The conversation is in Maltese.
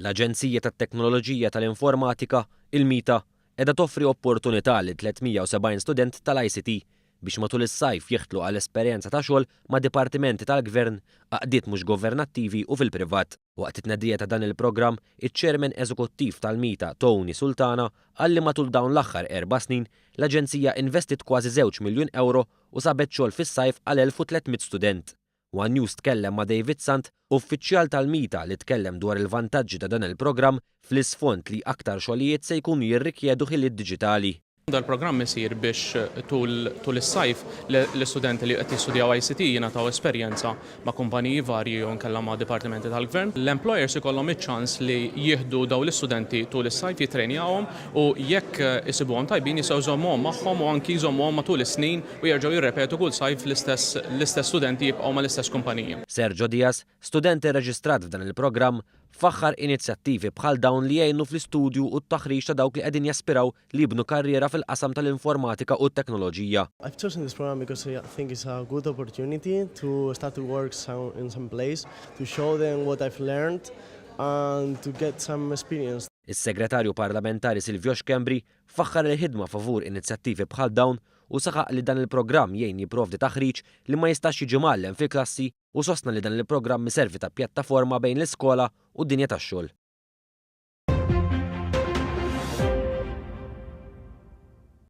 L-Aġenzija tat-Teknoloġija tal-Informatika, il-MITA, qiegħda toffri opportunità lil 370 student tal-ICT biex matul is-sajf jidħlu għal esperjenza ta' xogħol ma' dipartimenti tal-gvern, għaqdiet mhux governattivi u fil-privat. Waqt it-tnedija ta' dan il-programm, iċ-Chairman Eżekuttiv tal-MITA, Tony Sultana, qal li matul dawn l-aħħar 4 snin l-Aġenzija investit kważi €2 miljun u sabet xogħol fis-sajf għal 1300 student. One News tkellem ma' David Sant, uffiċjal tal-MITA, li tkellem dwar il-vantaġġi ta' dan il-programm fl-isfond li aktar xogħlijiet se jkunu jirrikjedu ħiliet diġitali. Dal-programm isir biex tul is-sajf l-istudenti li qed jistudjaw ICT jingħataw esperjenza ma' kumpaniji varji jew inkella ma' dipartimenti tal-gvern. L-employers ikollhom iċ-ċans li jieħdu daw l-istudenti tul is-sajf, jitrenjawhom u jekk isibuhom tajbin jistgħu jżommuhom magħhom u anki jżommuhom matul is-snin u jerġgħu jirrepetu kull sajf, l-istess studenti jibqgħu mal-istess kumpaniji. Sergio Diaz, student irreġistrat f'dan il-programm, faħħar inizjattivi bħal dawn li jgħinu fl-istudju u t-taħriġ ta' dawk li qegħdin jaspiraw li jibnu karriera fil-qasam tal-informatika u t-teknoloġija. I've chosen this program because I think it's a good opportunity to start to work in some place, to show them what I've learned and to get some experience. Is-segretarju parlamentari Silvio Schembri faħħar il-ħidma favur inizjattivi bħal dawn u saħaq li dan il-programm jgħin jipprovdi taħriġ li ma jistax jiġi mgħallem fil-klassi u sostna li dan il-programm iservi ta' pjattaforma bejn l-iskola u d-dinja tax-xogħol.